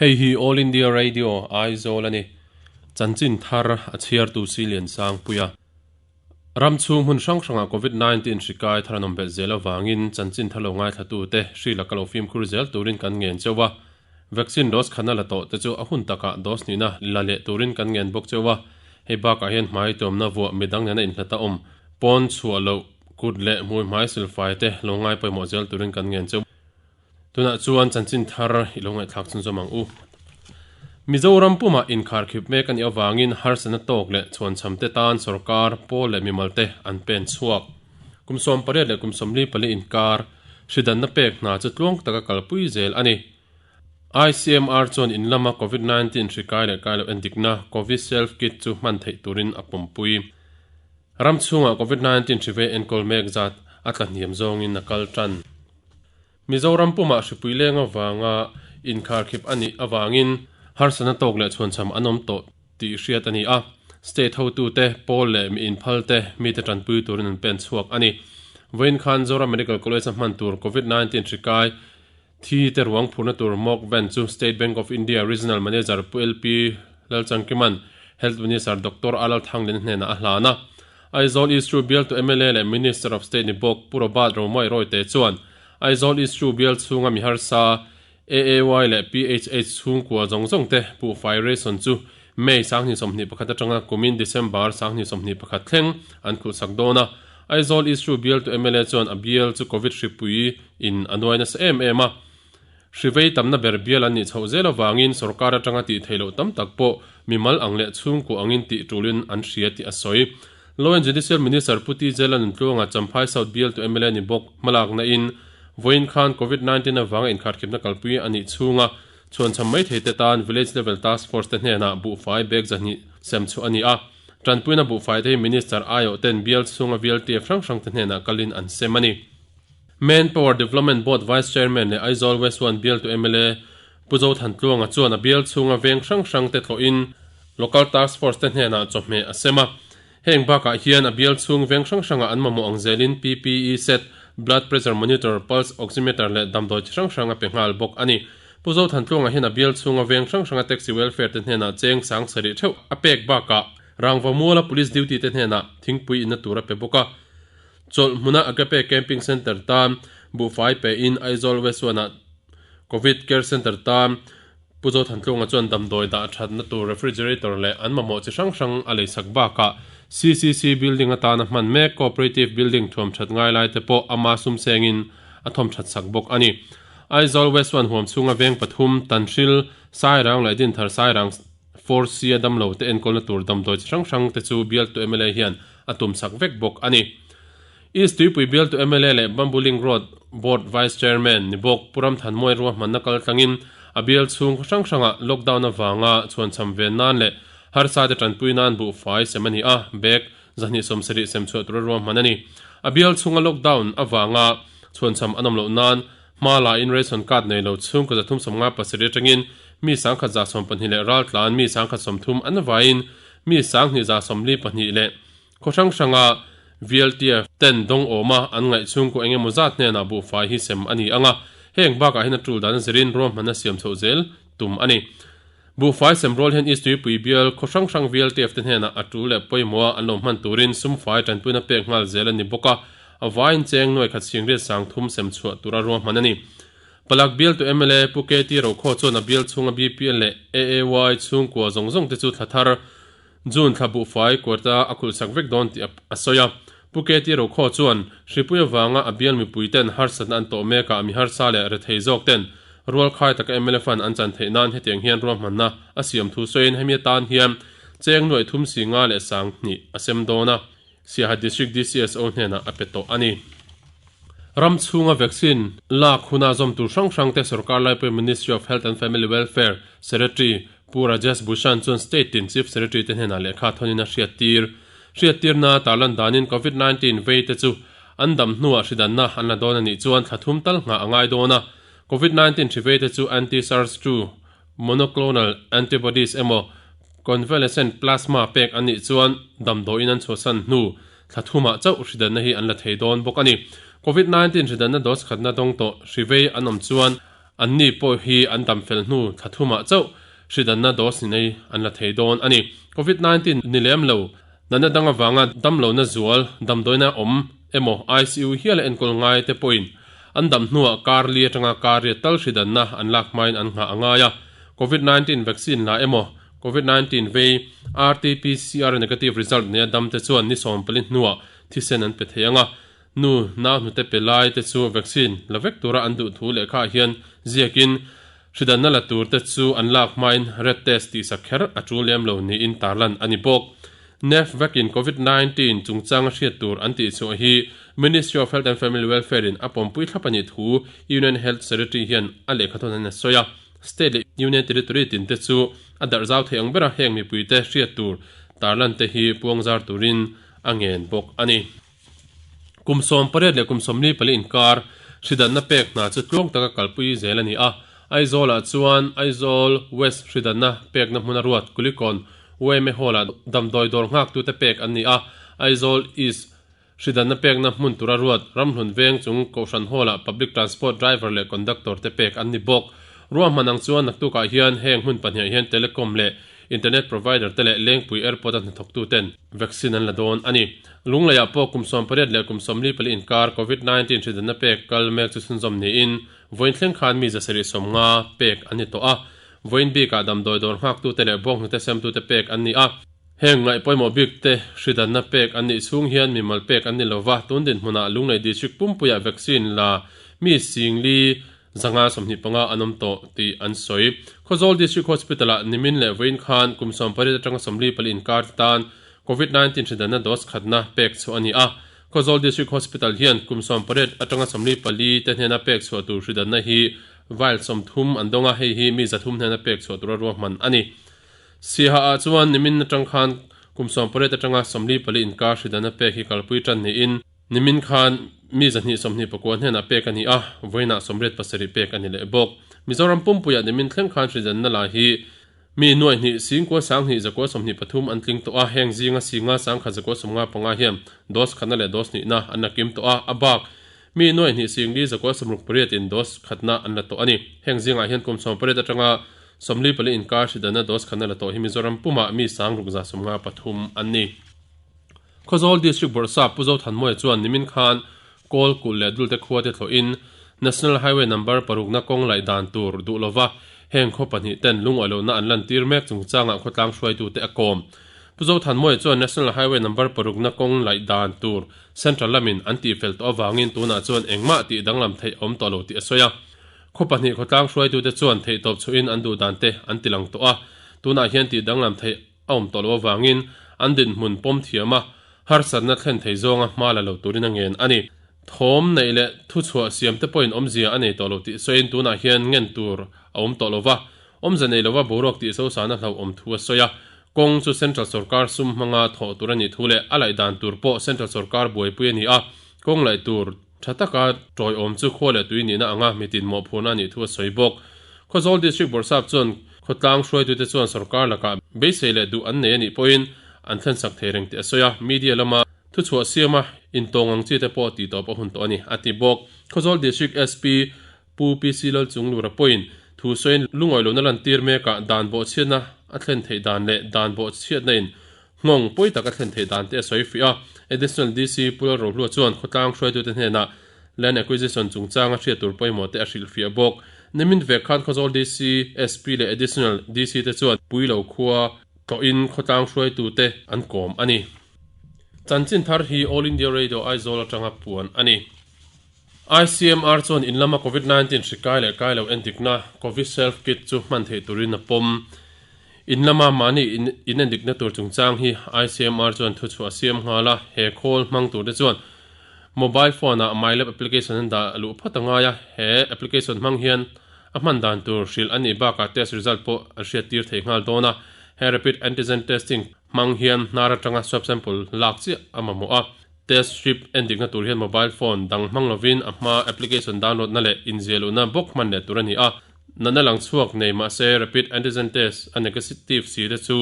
Hei hi All India Radio, Aizawl a ni. Chanchin thar a chhiartu Silian Sangpuia. Ram chhung hmun hrang hrangah Covid 19 hri kai thar an awm belh zel avangin chanchin thar lo ngaithlatute hri laka lo fimkhur zel turin kan ngen cheuh a. Vaccine dose khatna la tawh te chu a hun takah dose hnihna la leh turin kan ngen bawk cheuh a. Hei bakah hian hmai tuamna vuah midang nena inhlata awm pawn chhuah loh kut leh hmui hmai silfai te lo ngai pawimawh zel turin kan ngen cheuh. Tunah chuan chanchin thar i lo ngaihthlak chhunzawm ang u. Mizoram pumah inkharkhip mek a nih avangin harsatna tawk leh chhuanchhamte tan sorkar, pawl leh mimalte an pen chhuak. Kum 18 leh kum 44 inkar hridanna pek hna chu tluang taka kalpui zel a ni. ICMR chuan in lama Covid 19 hri kai leh kai loh endikna Coviself Kit chu hman theih turin a pawmpui. Ram chhungah Covid 19 hri ve enkawl mek zat a tla hniam zawngin a kal tan. Mizoram pumah hripui leng avanga inkharkhip a nih avangin harsatna tawk leh chhuanchham an awm tawh tih hriat a ni a, state hotute, pawl leh mi inphalte mite tanpui turin an pen chhuak a ni. Vawiin khan Zoram Medical College-a hman tur Covid 19 hri kai thi te ruang phurna tur mock van chu State Bank of India Regional Manager Pu LP Lalchangkima'n Health Minister Doctor Alal Thanglin hnenah a hlan a. Aizawl East Ru bialtu mla leh Minister of State ni bawk Pu Robert Romawih Rawite chuan Aizawl East Ru bial chhunga mi harsa AAY leh PHH chhungkua zawng zawng te buhfai ration chu May 2021 atanga kumin December 2021 thleng an khulhsak dawn a. Aizawl East Ru bialtu mla chuan a bial chu Covid hripui in a nuai nasa em em a. Hri vei tamna ber bial an nih chhoh zel avangin sorkar atanga tih theih loh tam tak pawh mimal ang leh chhungkua angin tih tulin an hria tih a sawi. Law and Judicial Minister Pu TJ Lalnuntluanga Champhai South bialtu mla ni bawk hmalakna in vawiin khan Covid 19 avanga inkharkhipna kalpui a nih chhunga chhuanchham mai thei te tan Village Level Task Force te hnenah buhfai bag zahnih sem chhuah a ni a. Tanpuina buhfai te hi Minister aiawh ten bial chhunga VLTF hrang hrang te hnenah kalin an sem a ni. Manpower Development Board Vice Chairman leh Aizawl West One bialtu mla Pu Zothantluanga chuan a bial chhunga veng hrang hrang te tlawhin Local Task Force te hnenah chawhmeh a sem a. Heng bakah hian a bial chhung veng hrang hrangah an mamawh ang zelin PPE set, Blood Pressure Monitor, Pulse Oximeter leh damdawi chi hrang hrang a pe nghal bawk a ni. Pu Zothantluanga hian a bial chhunga veng hrang hranga Taxi Welfare te hnenah cheng sang sarih theuh a pek bakah Rangvamuala Police Duty te hnenah thingpui inna tur a pe bawk a. Chawlh hmuna Agape Camping Centre tan buhfai pein Aizawl West One-ah Covid Care Centre tan Pu Zothantlunga chuan damdawi dah thatna tur refrigerator leh an mamawh chi hrang hrang a leisak bakah CCC building atana hman mek Cooperative building thuam that ngai lai te pawh ama sum sengin a thawm that sak bawk a ni. Aizawl West One huam chhunga veng pathum, Tanhril, Sairang leh Dinthar Sairang 4C a damlo te enkawlna tur damdawi chi hrang hrang te chu bialtu mla hian a tum sak vek bawk a ni. East Tuipui bialtu mla leh Bamboo Link Road Board Vice Chairman ni bawk Pu Ramthanmuai ruahmanna kal tlangin a bial chhung khaw hrang hrangah lockdown avanga chhuanchham ven nan leh harsa te tanpui nan buhfai sem a ni a, bag 270 sem chhuah tura ruahman a ni. A bial chhunga lockdown avanga chhuanchham an awm loh nan Hma la in ration card nei lo chhungkaw 357 atangin mi 1112 leh raltlan mi 130 an vaiin mi 2142 leh khaw hrang hranga VLTF ten dawng awma an ngaih chhungkaw eng emaw zat hnenah buhfai hi sem a ni ang a, heng bakah hian a tul dan zirin ruahmanna siam chhoh zel tum a ni. Buhfai sem rual hian East Tuipui bial khaw hrang hrang VLTF te hnenah a tul leh pawimawha an lo hman turin sumfai tanpuina pek nghal zel a ni bawk a, a vaiin cheng nuai khat singriat sang thum sem chhuah tura ruahman a ni. Palak bialtu mla Pu KT Rokhaw chuan a bial chhunga BPL leh AAY chhungkua zawng zawng te chu thla thar June thla buhfai kuata a khulhsak vek dawn tih a sawi a. Pu KT Rokhaw chuan hripui avanga a bial mipui ten harsatna an tawh mekah mi harsa leh rethei zawk ten rualkhai taka mla fund an chan theih nan hetiang hian ruahmanna a siam thu sawiin hemi atan hian cheng nuaih thum si nga leh sang hnih a sem dawn a. Siaha District DCSO hnenah a pe tawh a ni. Ram chhunga vaccine lak huna zawm tur hrang hrang te sorkar laipui Ministry of Health and Family Welfare Secretary Pu Rajesh Bhushan chuan State tin Chief Secretary te hnenah lehkha thawnin a hriattir. Hriattirna tarlan danin Covid 19 vei te chu an dam hnuah hridanna an la dawn a nih chuan thla thum tal nghah a ngai dawn a. Covid 19 hri vei te chu anti-SARS-2 Monoclonal antibodies emaw convalescent plasma pek an nih chuan damdawiin an chhuahsan hnu thla thumah chauh hridanna hi an la thei dawn bawk a ni. Covid 19 hridanna dose khatna dawng tawh hri vei an awm chuan Anni pawh hi an dam fel hnu thla thumah chauh hridanna dose nei an la thei dawn a ni. Covid 19 ni lem lo, natna dang avanga damlohna zual, damdawina awm emaw ICU hiala enkawl ngai te pawhin an dam hnuah kar li atanga kar riat tal hridanna an lak hmain an nghah a ngai a. Covid 19 vaccine la emaw Covid 19 vei RT-PCR negative result neia dam te chuan ni 14 hnuah thisen an pe thei ang a. Nu nau hnute pe lai te chu vaccine la vek tura an duh thu lehkha ah hian ziakin hridanna la tur te chu an lak hmain red test tihsak kher a tul lem lo niin tarlan a ni bawk. NEFVAC in Covid 19 chungchang a hriat tur an tih chhuah hi Ministry of Health and Family Welfare in a pawmpui thlap a nih thu Union Health Secretary hian a lehkhathawn in a sawi a. State leh Union Territory tin te chu a darh zau thei ang bera heng mipui te hriat tur tarlan te hi puangzar turin a ngen bawk a ni. Kum 18 leh kum 44 inkar hridanna pek hna chu tluang taka kalpui zel a ni a. Aizawl-ah chuan Aizawl West hridanna pekna hmuna ruat Kulikawn YMA Hall-ah damdawi dawr nghaktute pek an ni a. Aizawl East hridanna pekna hmun tura ruat Ramhlun Veng chung Kohhran Hall-ah Public Transport Driver leh Conductor te pek an ni bawk. Ruahman ang chuan naktukah hian heng hmun pahniah hian Telecom leh Internet Provider te leh Lengpui Airport-a hnathawktu ten Vaccine an la dawn a ni. Lungleiah pawh kum 18 leh kum 44 inkar Covid 19 hridanna pek kal mek chu chhunzawm niin vawiin thleng khan mi 750 pek an ni tawh a. Vawiin bikah damdawi dawr nghaktute leh bawnghnute semtute pek an ni a. Heng ngaih pawimawh bikte hridanna pek an nih chhung hian mimal pek an ni lova, tun dinhmunah Lunglei District pumpuiah vaccine la mi singli 525 an awm tawh tih an sawi. Khawzawl District Hospital-ah nimin leh vawiin khan kum 18 atanga 44 inkar te tan Covid 19 hridanna dose khatna pek chhuah a ni a. Khawzawl District Hospital hian kum 18 atanga 44 te hnena pek chhuah tur hridanna hi vial 30 an dawng a, hei hi mi 300 hnena pek chhuah tura ruahman a ni. Siaha-ah chuan nimin atang khan kum 18 atanga 44 inkar hridanna pek hi kalpui tan niin, Nimin khan mi 229 hnenah pek a ni a, vawiinah 87 pek a ni leh bawk. Mizoram pumpuiah nimin thleng khan hridanna la hi mi nuaih hnih singkua sanghnih zakua 23 an tling tawh a, heng zinga singa sangkhat zakua 55 hian dose khatna leh dose hnihna an la kim tawh a, a bak mi nuaih hnih singli zakua 68 in dose khatna an la tawh a ni. Heng zingah hian kum 18 atanga 44 inkar hridanna dose khatna la tawh hi Mizoram pumah mi sangruk 153 an ni. Khawzawl District Bawrhsap Pu Zothanmawia chuan nimin khan Kawl kulh leh Dulte khua te thlawhin National Highway Number parukna kawng laih dan tur duh lova heng khaw pahnih ten lungawi lohna an lantir mek chungchangah khawtlang hruaitute a kawm. Pu Zothanmawia chuan National Highway Number parukna kawng laih dan tur Central lamin an tihfel tawh avangin tunah chuan engmah tih danglam theih a awm tawh lo tih a sawi a. Khaw pahnih khawtlang hruaitute chuan theihtawp chhuahin an duh dan te an tilang tawh a, tunah hian tih danglam theih a awm tawh loh avangin an dinhmun pawm thiam a, harsatna thlen thei zawnga hma la lo turin a ngen a ni. Thawm neih leh thuchhuah siam te pawhin awmzia a nei tawh lo tih sawiin tunah hian ngen tur a awm tawh lo va, awmze nei lova boruak tih sosana hlauhawm thu a sawi a. Kawng chu Central Sorkar sum hmanga thawh tur a nih thu leh a laih dan tur pawh Central Sorkar buaipui a ni a, kawng laih tur tha taka tawiawm chu khua leh tui nihna anga mitin mawhphurhna a nih thu a sawi bawk. Khawzawl District Bawrhsap chuan khawtlang hruaitute chuan sorkar lakah beisei leh duh an nei a nih pawhin an thlensak thei reng tih a sawi a, media lama thuchhuah siama intawng ang chi te pawh tih tawp a hun tawh a ni, a ti bawk. Khawzawl District SP Pu PC Lalchunglura pawhin thu sawiin lungawi lohna lantir mekah dan bawhchhiatna a thlen theih dan leh dan bawhchhiatna in Nghawng pawi tak a thlen theih dan te a sawi fih a. Additional DC Pu Lalrohlua chuan khawtlang hruaitute hnenah Land Acquisition chungchanga hriat tur pawimawh te a hrilhfiah bawk. Nimin vek khan Khawzawl DC, SP leh Additional DC te chuan Puilo khua tlawhin khawtlang hruaitute an kawm a ni. Chanchin thar hi All India Radio Aizawl atanga puan a ni. ICMR chuan in lama Covid 19 hri kai leh kai lo endikna Covid Self Kit chu hman theih turin a pawm. In lama mahni in endikna tur chungchang hi ICMR chuan thuchhuah a siam nghal a, he khawl hmang turte chuan mobile phone ah MyLab application an dah luh phawt a ngai a, he application hmang hian a hman dan tur hrilh a nih bakah test result pawh an hriattir thei nghal dawn a, he rapid antigen testing hmang hian hnar atanga swab sample lak chiah a mamawh a. Test strip endikna tur hian mobile phone dang hmang lovin a hma application download na leh inziahluhna bawk hman leh tur a ni a. Natna lang chhuak nei mahse rapid antigen test a negative si te chu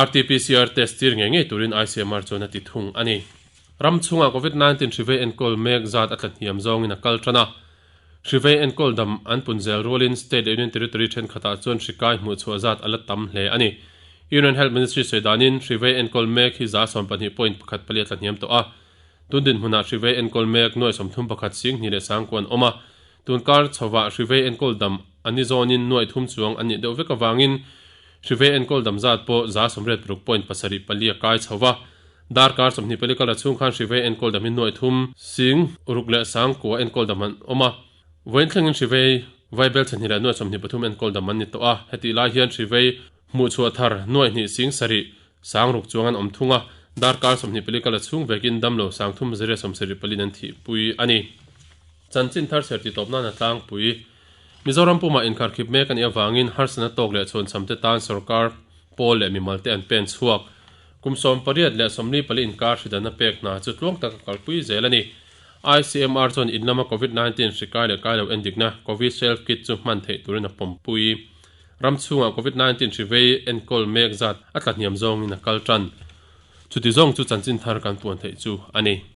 RT-PCR test tir ngei ngei turin ICMR chuan a ti thung a ni. Ram chhungah Covid 19 hri vei enkawl mek zat a tla hniam zawngin a kal tan a. Hri vei enkawl dam an pun zel rualin state leh union territory thenkhatah chuan hri kai hmuh chhuah zat a la tam hle a ni. Union Health Ministry sawi danin hri vei enkawl mek hi 12 point pakhat pali a tla hniam tawh a. Tun dinhmunah hri vei enkawl mek nuai 31 sing hnih leh sangkua an awm a. Tun kar chhovah hri vei enkawl dam an ni zawnin nuai thum chuang an nih deuh vek avangin hri vei enkawl dam zat pawh 86 point pasarih pali a kai chho va. Darkar 20 pali kala chhung khan hri vei enkawl dam hi nuai thum sing ruk leh sangkua enkawl dam an awm a. Vawiin thlengin hri vei vaibel chhe hnih leh nuai 23 enkawl dam an ni tawh a. Hetih lai hian hri vei hmuh chhuah thar nuai hnih sing sarih sang ruk chuang an awm thung a. Darkar 20 pali kala chhung vekin damlo sang thum zariat sawmsarih palin an thihpui a ni. Chanchin thar chher titawp nana tlangpui. Mizoram pumah inkharkhip mek a nih avangin harsatna tawk leh chhuanchhamte tan sorkar pawl leh mimalte an pen chhuak. Kum 18 leh 44 inkar hridanna pek hna chu tluang taka kalpui zel a ni. ICMR chuan in lama Covid 19 hri kai leh kai lo endikna Covid Self Kit chu hman theih turin a pawmpui. Ram chhungah Covid 19 hri vei enkawl mek zat a tla hniam zawngin a kal tan. Chuti zawng chu chanchin thar kan puan theih chu a ni.